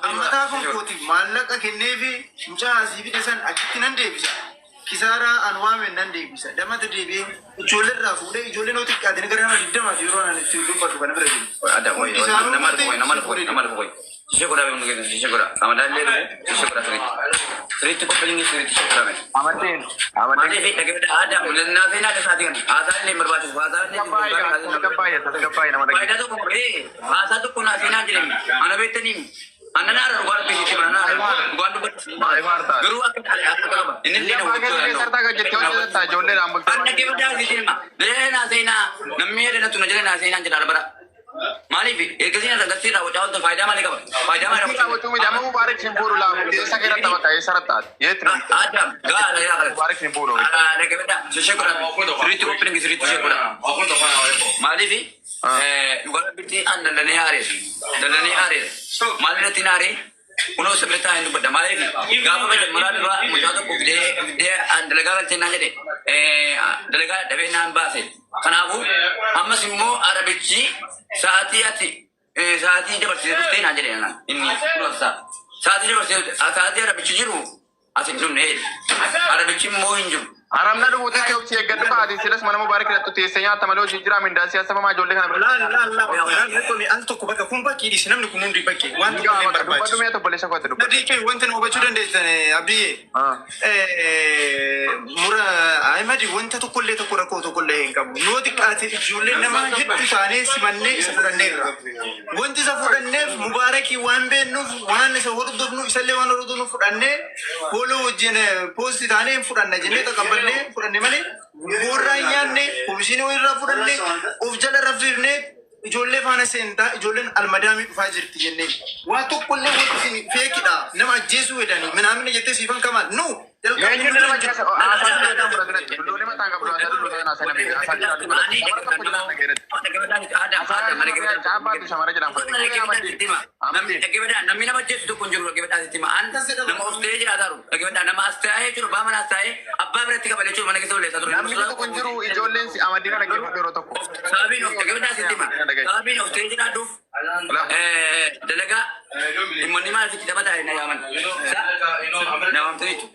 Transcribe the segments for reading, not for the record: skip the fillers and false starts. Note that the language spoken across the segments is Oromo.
Ammataa kun kooti maallaqa kenneefi mucaa asii fide san achitti nan deebisa. Kisaaraa an waame nan deebisa. Damata deebi'ee ijoollee irraa fuudhee ijoollee noo xiqqaate gara nama 20ti yeroo an itti dubbadhu kana bira jiru. Adam, Hundi isaanuu nama murtee nama si fuudhee nama qoy. Shishee godhaa beeknu keessa shishee godhaa. Amadaan illee dhufu shishee godhaa sirriitti. Sirriitti qophiin sirriitti shishee godhaa mee. Amadeen. Amadeen. Maaliif dhaggeeffadha Adam naafee naaf isaatii kana. Haasaa illee hin barbaachisu. Haasaa illee Tasgabbaa'ee tasgabbaa'ee tasgabbaa'ee nama dhaggeeffatu. Faayidaa tokko haasaa tokko naa seenaa jireenya. Ana beektanii ana naara dhugaa dubbisitti mana naara dhugaan dubbatti. Garuu akka akka qaba. Inni illee na Abbaa hubachuu keessa danda'u. keessartaa gajjettee hojjetaa ijoolleedhaan bultee. Anna dhaggeeffadhaa sitti hima. Jala naa seenaa namni yaada na jala naa seenaa jedha bara. Maaliif ergasii na agarsiisa raawwachaa oolta faayidaa maalii qaba? Faayidaa maalii Murtii raawwachuu miti amma Mubaarak sin fuudhu laafu eessa keessa taphata eessa rattaati yeetti namti. Adam gaara yaa kana. Mubaarak sin fuudhu. Dhaggeeffadhaa shishee godhaa. Sirriitti qophiin sirriitti ishee godhaa. Maaliif dhugaa rabbitti an dallanee aareera. Dallanee aareera. Maal irratti hin aaree? Kunoo sirriitti taa'ee dubbadha. Maaliif gaafa majammaraa duraa mucaa tokko fidee fidee an dalagaa galchee naan jedhe dalagaa dadhabee naan baase. Kanaafuu ammas immoo arabichi sa'aatii ati sa'aatii dabarsitee dhuftee naan jedhe naan inni kunoo isaa. Sa'aatii dabarsitee sa'aatii arabichi jiru as hin dhumne. Arabichi immoo hin jiru. Haramna dhufuutti itti obsi eeggadhu kaati silas mana Mubaarak hidhattu teessee nyaatta malee hojii jira mindaa siyaasa famaa ijoollee kana bira. Laal laal laal laal qomi al tokko bakka kun bakkee dhiisi namni kun hundi bakkee waan tokko illee hin Dubbadhu barbaachisu. mi'a obboleessa kootti dubbadhu. Nadii kee wanti nu hubachuu dandeessan Abdiyyee. Mura Ahimad wanta tokkollee tokko rakkoo tokkollee hin qabu. Noo xiqqaate ijoollee nama hedduu taanee simannee isa fudhanneerra. Wanti isa fudhanneef Mubaarakii waan beeknuuf waan isa hordofnuuf isallee waan hordofnuuf fudhannee fooloo wajjin poosti taanee hin fudhanna jennee taqabballee fudhanne malee boorraa hin nyaanne komishinii irraa fudhanne of jala raffiifne ijoollee faana seentaa ijoolleen almadaamii dhufaa jirti jennee waa tokkollee wanti isin feekidha nama ajjeesuu hedanii minaamina jettee siifan kamaan nu jalqabni Eenyuun nu nama bira jiru. keessa haasaa dulloota fudhatinatti dulloonni mataan qabdu haasaa dulloota kana haasaa namni haasaa dulloota fudhatu. Shamara tokko jedhaan dhageerratti. Haasaa caabbaatu shamara jedhaan fudhate. Amadeen. Namni nama ajjeesu tokko hin jiru dhaggeeffadhaa sitti hima. An nama of ta'ee jiraataa jiru dhaggeeffadhaa nama as taa'ee jiru abbaa mana as taa'ee abbaa biratti kabalee jiru mana keessa balleessaa ture. Namni tokko hin jiru ijoolleen si amadina dhaggeeffadhu yeroo tokko. Sababiin of dhaggeeffadhaa sitti hima. Sababiin of ta'ee jiraadhuuf dalagaa dhimmoonni maal sitti taphataa na yaaman. Na waamtaniitu.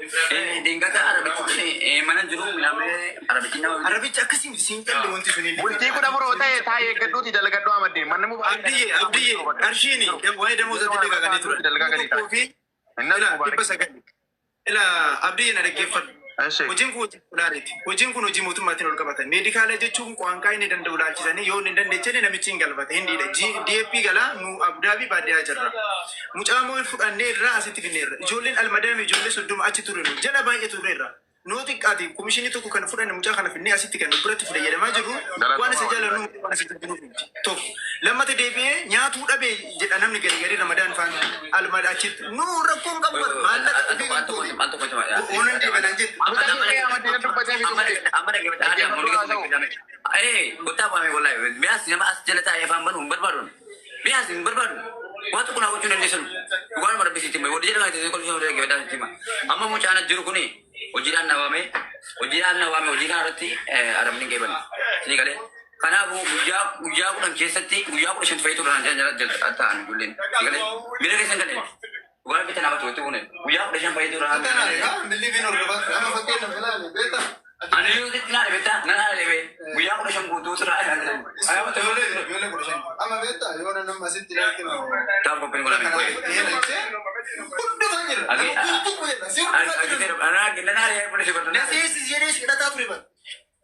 Dingata arabichi mana jiru namni arabichi nama. Arabichi akkasii siin qalle wanti sun illee. Bultii 14 ta'e taa'ee eeggadhuuti dalagadhu Amadeen. Manni Mubaarak. Abdiyyee Abdiyyee qarshiini waa'ee damoozatti dalagaa turan. Dalagaa gadi Tokkoo fi Innas ila Mubaarak. 900. Ila Abdiyyee na dhaggeeffadhu. Eshi. Hojiin kun hojii doolaariiti. Hojiin kun hojii mootummaatiin ol qabata. Meedikaala jechuun qo'anqaa inni danda'u laalchisanii yoo inni hin dandeechine namichi hin galfata. Hindiidha. DAP galaa nu Abudaabii baadiyyaa jirra. Mucaa moo fudhannee irraa asitti finneerra. Ijoolleen almadaami ijoollee 30 achi ture nu jala baay'ee turreerra. Noo xiqqaate komishinii tokko kan fudhanne mucaa kana finnee asitti kan nu biratti fayyadamaa jirru waan isa jaalannu waan isa jibbinuuf miti. Tokko. Lammata deebi'ee nyaatuu dhabee jedha namni gari gari Ramadaan faan almada achitti. Nu rakkoon qabu bara maallaqa ofii kan toole. Oonan deebanaan jette. Mucaan kee Amadeen dubbatee fi dhufte. Amma dhaggeeffadhaa Kottaa waame wallahi mi'aas nama as jala taa'ee afaan banuu hin barbaadu. Mi'aas hin barbaadu. Waa tokko naa gochuu dandeessan. Dhugaan bara bisitti hima. Warri jedhama itti kolfii warri dhaggeeffadhaa sitti hima. Amma mucaan as jiru kuni hojiidhaan na waame hojiidhaan na waame hojii kana irratti arabni hin qeeballe. Isin galee. Kanaafuu guyyaa guyyaa 10 keessatti guyyaa 15 fayyadu irraan jala jala ta'an ijoolleen. Isin galee. Mira keessan galee. Dhugaan bitta nama tuutti bune. Guyyaa 15 fayyadu irraan. Ani yoo sitti naa dhibetta nan haala dhibee guyyaa 15 guutuu sirraa Taaf qophiin godhame.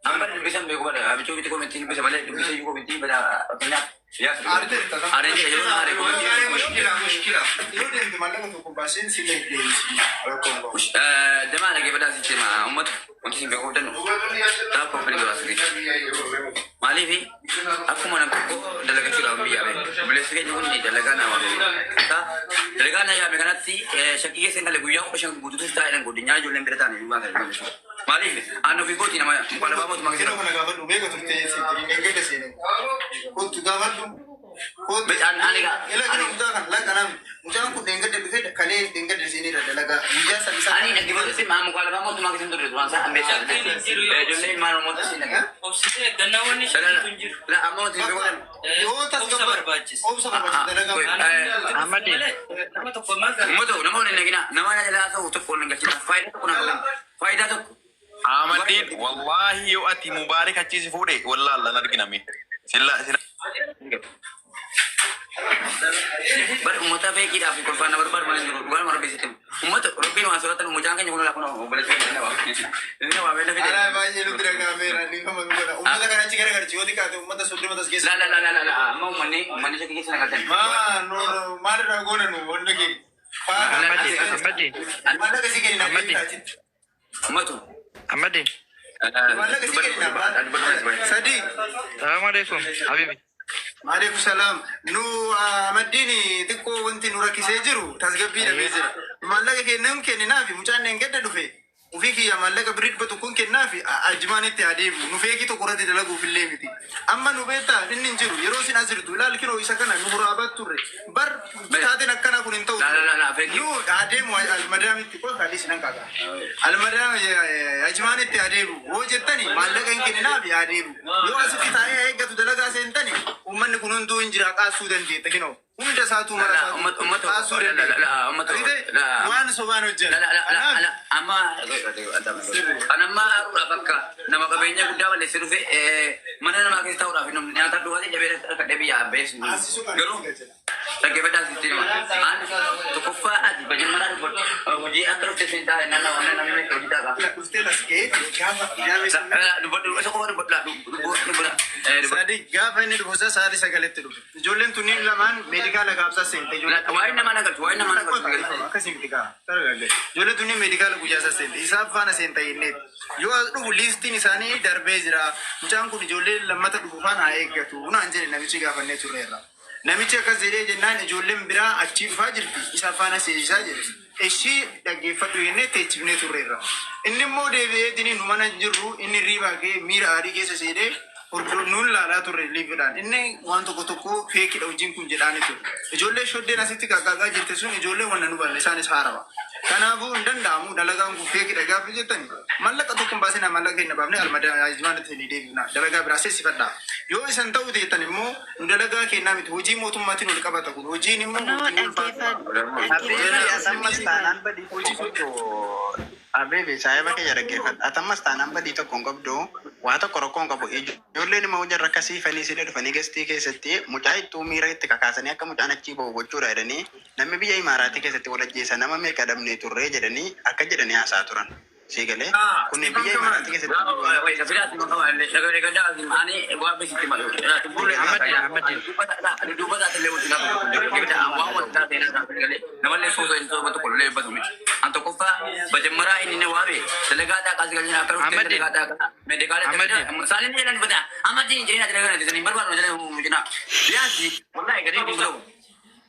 Amma dubbisan beeku bada abichuu biti komitii dubbisa malee dubbisa iyyuu komitii bada fakkeenyaaf aaree jira yeroo aaree komitii jamaa dhaggeeffataa sitti hima uummata wanti isin beekuu qabdan taaf qophiin godhaa sirriitti. Maaliif akkuma nam tokko dalagachuudhaaf biyyaa bahe. Obboleessi keenya kun dalagaa naa waame. Dalagaa naa yaame kanatti shakkii keessa hin galle guyyaa 15 guutuutu taa'ee godinyaa ijoolleen bira taa'anii waan kana jechuudha. Maaliif aan ofii kooti nama muka lafaa mootummaa Yeroo keessatti. kana gaafadhu meeqa turtee sitti eeggata seenee. Kottu gaafadhu. Kottu. An ani Ila kana mucaa kana la kanaan mucaan kun dheengadda dhufee kalee dheengadda seeneera dalagaa guyyaa san isaa. Ani dhaggeeffattoota maa mukaa mootummaa keessatti turre duraan isaa ambeessaa ijoollee ilmaan Oromoota siin dhagaa. Obsitee eeggannaa wanni shakkiitu hin jiru. La amma wanti Bakka yoo Obsa tasgabba barbaachisa. obsa barbaachisa dalagaa. Ahmadi. Nama tokko maal gargaara? Uummata nama waliin nagina nama na jalaa ta'u tokko waliin galchina faayidaa tokko na qabu faayidaa tokko. Ahmadiin wallahi yoo ati Mubaarak achi si fuudhe wallahi lan arginame. Silla silla Bari uummata feekiidhaaf kolfaan na barbaadu malee jiru dhugaan nama rabbi sitti. Uummata rabbiin waan sodaatan mucaan keenya kun lafa obboleessa keenya waa. Inni waa beela fide. Alaa baay'ee nutti dhaga'ameera ni kama godha. Uummata kana achi garagalchi yoo xiqqaate uummata 30 tas keessa. La la la la la la amma uummanni shakkii keessa na galchan. Maa nu maalirraa goona nu wanta kee. Ahmadi, Ahmadi, Maallaqa si kenna Ahmadi. achitti. Uummatu. Ahmadi. Maallaqa si kenna. Sadii. Salaam alaikum, Habibi. Maaleykum salaam. Nu Ahmadiin xiqqoo wanti nu rakkisee jiru tasgabbii dhabee jira. Maallaqa kennan kenninaafi mucaan gadda dhufe. Ofii kiyya maallaqa birrii 100 kennaafi ajimaanitti adeemu. Nu feekii tokko irratti dalaguuf illee miti. Amma nu beektaa inni hin jiru. Yeroo isin as jirtu ilaal kinoo isa kana nu muraabaat turre. Bar taateen akkanaa kun hin ta'u. La la la la feekii. Nu adeemu almadaamitti qofa hadis nan qaba. Almadaam ajimaanitti adeemu. Hoo jettani maallaqa hin kenninaafi adeemu. Yoo asitti taa'ee eeggatu dalagaa seentani uummanni kun hunduu hin jira qaasuu dandeetta kinoo. Hunda isaatu mara La, isaatu uummata qaasuu la la dandeetta. la uummata la. Waan sobaan hojjetu. La la la la la amma kan amma haruudhaaf akka nama qabeenya guddaa balleessee dhufe mana namaa keessa taa'uudhaaf nyaata dhugaatii jabee akka biyya abbeessu garuu dhaggeeffadhaa sitti hima an tokkoffaa ati bajammaraa dubbadhu hojii akka dhufte siin taa'e nama waan namni meeqa hojii taa'a Dhuftee las ga'ee gaafa gaafa dubbadhu isa qofa dubbadhu dubbadhu. Sadi gaafa inni dhufu isaa sa'aatii 9tti dhufe. Ijoolleen tunniin lamaan meedikaala gaabsaa seente. Ijoolleen Waa'ee namaa na galchu waa'ee namaa na galchu. Akkasii miti kaa. Targaagee. Ijoolleen tunniin meedikaala guyyaa isaa seente. Isaaf faana seenta jenneeti. Yoo as dhufu liistiin isaanii darbee jira. Mucaan kun ijoollee lammata dhufu faana haa eeggatu. Naan jedhe namichi gaafannee turreerra. Namichi akkas jedhee jennaan ijoolleen biraa achii dhufaa jirti. Isaaf faana seensisaa jedhe. Ishii dhaggeeffadhu jennee teechifnee turreerra. Inni immoo deebi'eetiin nu mana jirru inni riibaa ka'ee miira aarii keessa seenee nuun laalaa turre liifiidhaan. Inni waan tokko tokko feekidha hojiin kun jedhaani ture. Ijoollee shoddeen asitti qaqqaaqaa jirte sun ijoollee wanna nu balle isaanis haarawa. Kanaafuu hin danda'amu dalagaan kun feekidha gaafa jettani maallaqa tokko hin baasinaa maallaqa keenya baafnee almadaajmaanitti ni deebifna dalagaa biraa seessifadha. Yoo isan ta'u jeettan immoo nu dalagaa kennaa miti hojii mootummaatiin ol qabata kun hojiin immoo No, hojii ulfaata. dhaggeeffadhu. Atammas taanaan badii tokko Abeebe saayiba kiyya dhaggeeffadha. Atammas taanaan badii tokko hin qabdu waa tokko rakkoo hin qabu. Ijoolleen immoo jarra akkasii fanii sila dhufanii gastii keessatti mucaa ittuu miira itti kakaasanii akka mucaan achii bahu gochuudha jedhanii namni biyya Imaaraatii keessatti wal ajjeesa nama meeqa dhabnee turree jedhanii akka jedhanii haasaa turan. Sii galee kunneen biyya Imaaraatii keessatti Namallee suusa hin ta'u tokko illee dubbatu miti. An tokkoffaa bajammaraa inni na waabe dalagaa xaaqaa si galchina akka dhufte dalagaa xaaqaa meedikaala saalin jedhan dubbata ammatti jireenya dalagaa na disanii barbaadu jedhan mujina. Biyaansi wallahi gadi hin buusu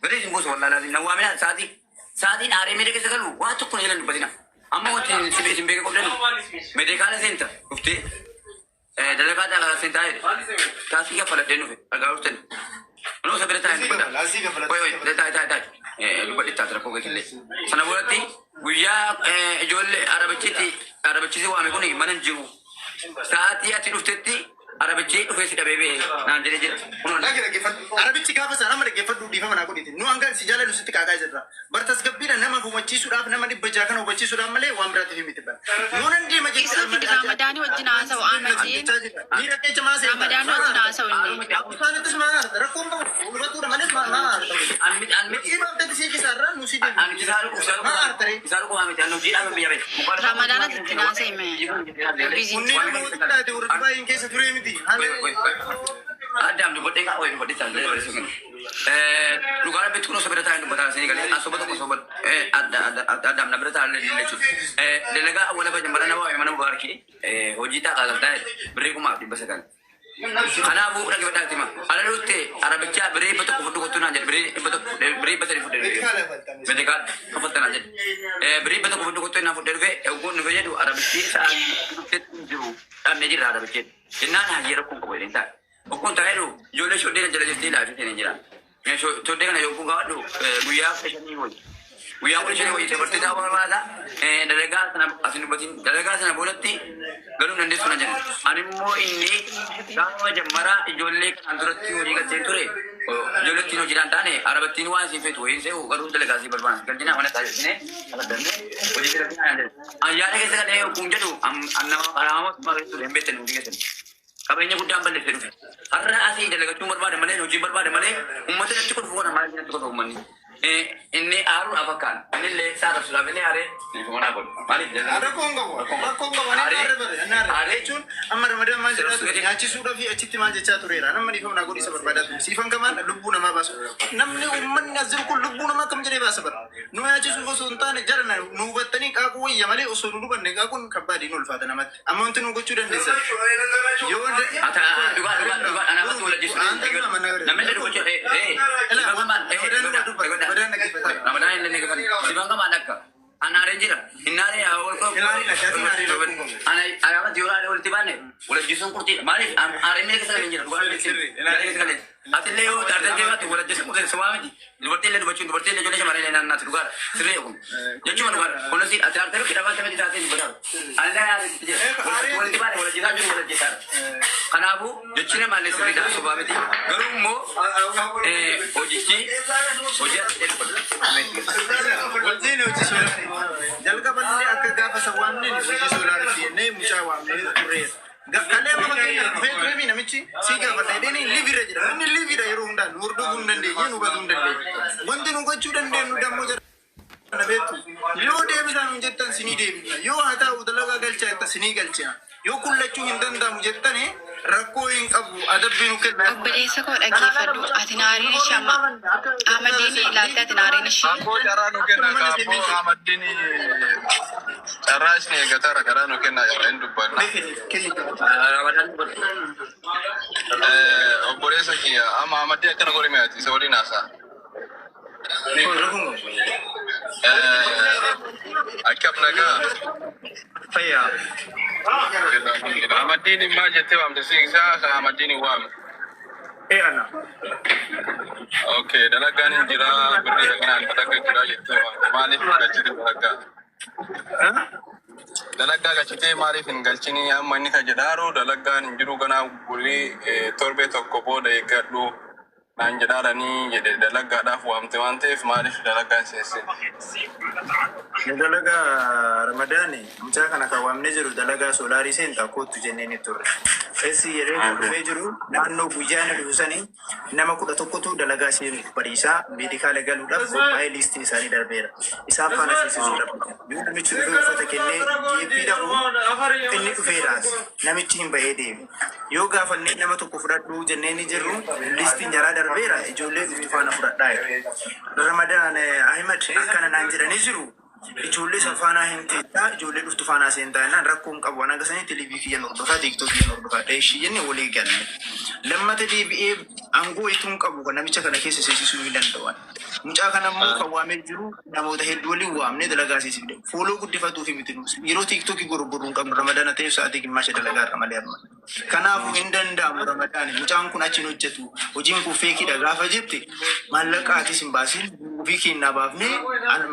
gadi hin buusu wallahi laazim na waamina sa'aatii sa'aatiin aaree meedika keessa galu waa tokko na jedhan dubbatina. Amma wanti isin beeka qabdanu meedikaala seenta dhuftee dalagaa xaaqaa seentaa jedhe taasii kaffaladhee dhufe dhagaa dhuftan. Manoo isa bira taa'ee dubbata. Asii kaffaladhee. Wai wai taa'e taa'e taa'e dubbadhi taate rakkoo keetillee. Sana boodatti guyyaa ijoollee arabichiitti arabichiisi waame kun mana hin jiru. Sa'aatii ati dhuftetti arabichi dhufee si dhabee ba'e naan jedhee jira. Kunoo Dhagge dhaggeeffadhu. Arabichi gaafa sana nama dhaggeeffadhu dhiifama naa godhiti. Nu hanga si jaalallu sitti qaaqaa jirra. Bar tasgabbiidha nama hubachiisuudhaaf nama 600 kana hubachiisuudhaaf malee waan biraatiif miti bara. Nu nan deema jecha. Isuu fi Ramadaanii wajjin haasa'u Ahmadiin. Miira keessa maa seenta? Ramadaanii wajjin haasa'u inni. Isaanittis maa haarta? Rakkoon qabu. Hubattuudha malee maa haarta? An miti. Nuti baaftetti si kisaarraa nu si deebisu. An Maa haarta ree? kisaaru qofa miti. An hojii dhaabee biyya beeku. Ramadaana itti haasa'e mee? Kunneen immoo xiqqaate warra baay'een keessa turee miti. Adam dubbadhee kaa wayii dubbadhee taate barreessu kun. Dhugaa rabbitti kun osoo bira taa'ee dubbataa isinii galee an soba tokko soba Adam na bira taa'ee jechuudha. Dalagaa awwala bajjambara nama waa'ee mana mubaarkii hojii taa'aa galtaa birrii 1900. Kanaafuu dhaggeeffadhaa itti hima. Ala dhutte arabichaa birrii 100 fudhu kottuu naan jedhe birrii 100 birrii 300 fudhe. Meedikaala kaffalta naan jedhe. Birrii 100 fudhu kottuu naan fudhee dhufe eegguun dhufe jedhu arabichi sa'aatii dhuftetti jiru dhabnee jirra arabichi. Jennaan hayyee rakkoon qabu jedheen taa'e. Okkoon taa'ee jiru ijoollee shoddee jala jirti ilaalchuu seenee jira. Shoddee kana yogguu gaafadhu guyyaa 15 wayii. Guyyaa 15 wayii dabartee taa'uu barbaada. Dalagaa sana asin dubbatiin dalagaa sana boodatti galuu hin dandeessu na jedhan. Ani immoo inni gaafa jammaraa ijoollee kanaan duratti hojii galchee ture. Ijoollettiin hojiidhaan taane arabattiin waan isin feetu wayiin se'u garuu dalagaa si barbaada. Galchinaa mana isaa jedhine abaddannee hojii galchinaa jedhe. Ayyaana keessa galee kun jedhu nama karaa mootummaa keessa ture hin beektan hundi keessan. Qabeenya guddaan balleessee dhufe. Har'a asii dalagachuun barbaada malee hojii barbaada malee uummata natti kolfu kana maal natti kolfa uummanni. Inni aaruudhaaf akkaan inni illee isaa qabsuudhaaf inni aaree mana godhu. Maaliif dalagaa? Rakkoon qabu. Rakkoon qabu. Ani Aaree naarre bare. Naarre. aaree Jechuun amma Ramadaan maal jedhaa ture? sirreessu Nyaachisuudhaa fi achitti maal jechaa tureera. Nama dhiifama naa godhi isa barbaadaa ture. Siifan kamaan lubbuu namaa baasu. Namni uummanni as jiru kun lubbuu namaa akkam jedhee baasa bara. Nu nyaachisuuf osoo hin taane jara nu hubattanii qaaquu wayya malee osoo nu hubanne qaaquun kabbaadii nu ulfaata namatti. Amma wanti nu gochuu dandeessan. Yoo Ata dhugaa dhugaa dhugaa anaafatti wal ajjeesu namni illee dubbachuu Ela sifan kamaan Ramadaan dubbata. Ramadaan dhaggeeffata. Ramadaan illee dhaggeeffata sifan kamaan akka anaareen jira hinnaaree Ilaali dhaggeeffata naaree rakkoon qabu. anaafatti yoo aaree walitti baanne wal ajjeesuun qurxiidha maaliif aaree miila keessa galee jira dhugaa miila keessa galee atillee yoo aartee deemaatti wal ajjeesuun qurxiidha sobaa miti dubartii illee dubbachuun dubartii illee ijoollee shamarree illee naannaatti dhugaadha sirree kun jechuun dhugaadha kunis ati aartee dhufi dhabaa ta'e taatee dubbataadha anillee aaree jira walitti baanne wal ajjeesaa jiru wal ajjeesaadha. Kanaafuu jechi namaallee sirriidha sobaa miti. Garuu immoo hojichi hojii as ta'e Hojiin hojii soolaarii. Jalqaballee akka gaafa isa waamneen hojii soolaarii jennee mucaa waamnee turreera. Kalee amma fakkeenyaaf dhufee turee namichi si gaafata jedheen liiviirra jira. Inni liiviidha yeroo hundaa nu hordofuu hin dandeenye nu hubatuu hin dandeenye. Wanti nu gochuu dandeenyu dammoo jira. Kana beektu yoo deebisaa nuun jettan sinii deebifna. Yoo haa ta'u dalagaa galchaa jettan sinii galchina. Yoo kullachuu hin danda'amu jettani rakkoo hin qabu adabbii nu kenna. Obboleessa koo dhaggeeffadhu. Ati naariin ishee amma Ahmadiin ilaalte ati naariin ishee. Abboo carraa nu kenna ka abboo Ahmadiin carraa isin eeggatara karaa nu kenna carraa hin dubbanna. Obboleessa kiyya amma Ahmadii akkana godhi mi'aati isa waliin haasa'a. Akkam nagaa. Fayyaa. Ahmadiin maal jettee waamte si isaa ka Ahmadiin hin waamne. Ee ana. Okay, dalagaan hin jira birrii kanaan dalagaa jira jettee waamte maaliif hin galchite dalagaa? Dalagaa galchitee maaliif hin galchini amma inni ka jedhaaru dalagaan hin jiru ganaa bulii torbee tokko booda eeggadhu naan jedhaaranii jedhe dalagaadhaaf waamte waan ta'eef maaliif dalagaa hin seensin? Nu dalagaa Ramadaani mucaa kana kan waamnee jiru dalagaa soolaarii seentaa kootu jennee ni turre. Keessi yeroo inni dhufee jiru naannoo guyyaa inni dhufu sanii nama 11tu dalagaa seenuuf bariisaa meedikaala galuudhaaf qophaa'ee liistiin isaanii darbeera. Isaan faana seensisuu dhabu. Yoo namichi dhufee uffata kennee geebbii dhabu inni dhufeeraas namichi hin bahee deeme. Yoo gaafannee nama tokko fudhadhu jennee ni jirru liistiin jaraa darbeera ijoollee dhuftu faana fudhadhaa jedhu. Ramadaan Ahimad akkana naan jedhanii jiru. Ijoollee san faanaa hin teessaa ijoollee dhuftu faanaa seentaa jennaan rakkoo hin qabu. Waan hanga sanitti liivii kiyyan hordofaa tiiktookii kiyyan hordofaa dheeshii jennee walii galle. Lammata deebi'ee aangoo ituu hin qabu kan namicha kana keessa seensisuu hin danda'u. Mucaa kana immoo kan waamee jiru namoota hedduu waliin waamnee dalagaa seensifne. Fooloo guddifatuu fi miti nuus. Yeroo tiiktookii gorgoruu hin qabnu Ramadaana ta'eef sa'aatii gimmaasha dalagaa irra malee amma. Kanaafuu hin danda'amu Ramadaani. Mucaan kun achi hin hojjetu. Hojiin kun feekiidha gaafa jette maallaqa atis hin baasin ofii keenyaa baafnee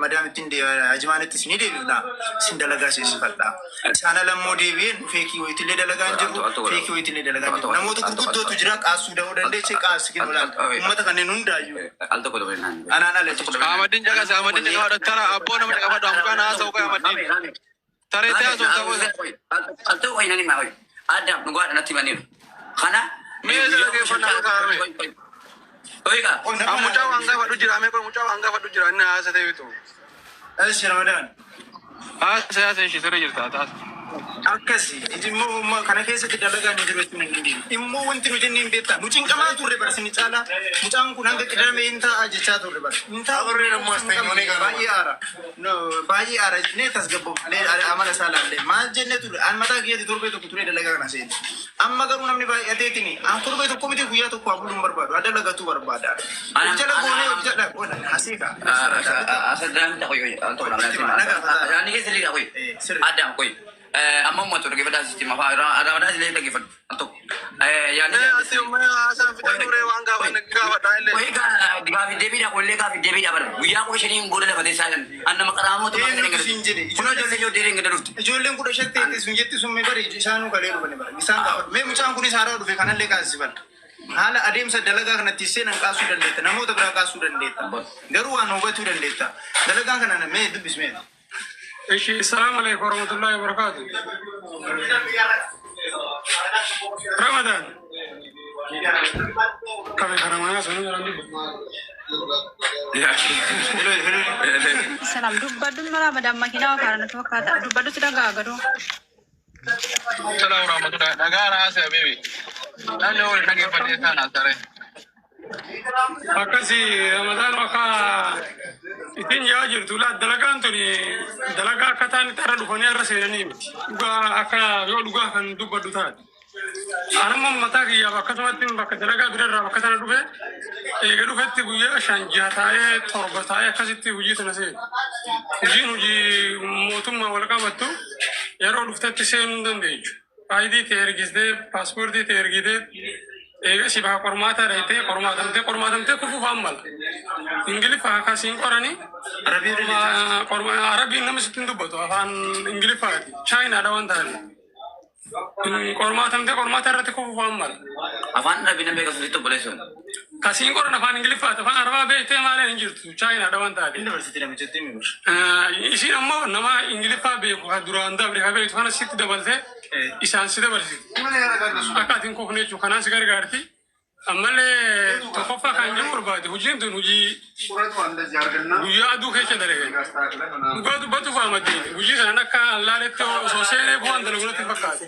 madaamittiin ajimaanittis ni deebifna. Isin dalagaa seensifadha. Isaan ala immoo deebi'een feekii wayitillee dalagaa hin jiru. Feekii wayitillee dalagaa hin jiru. Namoota gurguddootu jira qaassuu da'uu dandeesse qaassi kennu laata. Uummata kanneen hundaayyuu Al tokko tokko naan. anaan ala jechuudha. Ahmadiin caqase Ahmadiin caqafadhu tara abboo nama caqafadhu amkaan haasa'u qoy Ahmadiin. Taree ta'e haasa'u ta'uu Al tokko qoy nani maa qoy. Adam dhugaadha natti himaniiru. Kana Mee isa dhaggeeffannaa ta'arme. Qoy kaa. Mucaa waan gaafadhu jira mee qoy mucaa waan gaafadhu jira inni haasa ta'e bitu. Eeshi Ramadaan. Haasa haasa ishee sirra jirta taas. Akkasi immoo kana keessatti dalagaa nu jiru jechuun hin dandeenyu. Immoo wanti nu jennee hin beektaa. Nu cinqamaa turre bara sini caalaa. Mucaan kun hanga qidame hin ta'a jechaa turre bara. Hin taa'u baay'ee aara. Baay'ee aara jennee tasgabboofnee amala isaa laallee. Maal jennee turre an mataa kiyyatti torbee tokko turee dalagaa kana seene. Amma garuu namni baay'ateetiin an torbee tokko miti guyyaa tokko haa buluun barbaadu. Haa dalagatu barbaada. Of jala goonee of jala goona asiika. Asadaan qoy qoy al tokko Yaanni keessa sirriidha qoy. Sirri. Adam qoy. Amma uummata dhaggeeffadhaa sitti mafaa Ramadaan illee dhaggeeffadhu al tokko. Yaalli Mee ati mee haasaan fixan turee waan gaafanne gaafadhaa illee. Qoyii gaafii deebiidha qollee gaafii deebiidha bara guyyaa 15n booda lafa teessaa jiran an nama qaraa mootummaa Eenyutu kan siin jedhe? Kunoo ijoollee ijoollee hin gada dhufte. Ijoolleen 15 teette sun jetti sun mee bari isaanuu kalee dhufani bara. Isaan gaafadhu. Mee mucaan kunis haaraa dhufe kanallee kaasifan. Haala adeemsa dalagaa kanatti seenan kaasuu dandeetta. Namoota biraa kaasuu dandeetta. Garuu waan hubatuu dandeetta. Dalagaa kana mee dubbis mee. Ishi, assalamu alaikum warahmatullahi wabarakatuh. Ramadan. Kami kana mana sunu jalan dulu. Salam dubbadhu mala madam makiinaa karaa natti fakkaata. Dubbadhu si dhagaa garuu. Salaam warahmatullahi. Dhagaa haasa'e habibi. Namni wal dhaggeeffatee isaan haasa'e. Akkasi Ramadan akka ittiin yaa jirtu laa dalagaan tuni dalagaa akka ta'an irra dhufanii irra seenanii miti. Dhugaa akka yoo dhugaa kan dubbadhu taate. Anammoo mataa kiyyaaf akkasumatti bakka dalagaa birarraa bakka sana dhufe eega dhufetti guyyaa 5 6 taa'ee 7 taa'ee akkasitti hojii sana seenu. Hojiin hojii mootummaa wal qabattu yeroo dhuftetti seenuu hin dandeechu. ID ta'e ergistee paaspoortii ta'e ergitee eega si baha qormaataa dhayitee qormaatamtee qormaatamtee kufuuf mala. Ingiliffa akkasiin qoranii Arabii dandeettaa. Arabiin nama sitti hin dubbatu afaan Ingiliffaati. Chaayinaadha waan ta'aniif. Qormaatamtee qormaata irratti kufuuf mala. Afaan Arabii nan beeka sirriitti obboleessuun. Kasiin qoran afaan Ingiliffaati. Afaan Arabaa beektee maalee hin jirtu. Chaayinaadha waan ta'aniif. Inni barsiisti namichatti himi bar. Isiin ammoo nama Ingiliffaa beeku kan duraan dabre kan beektu kana sitti dabaltee isaan si dabarsiti. Akka ati hin kufne jechuudha. Kanaan si gargaarti. Ammallee tokkoffaa kan jiru barbaade hojiin tun hojii guyyaa aduu keessa dalagan. Dhugaa dubbatuuf amaddiin hojii sanaan akka allaaletti osoo seenee bu'aan dalagu natti hin fakkaatu.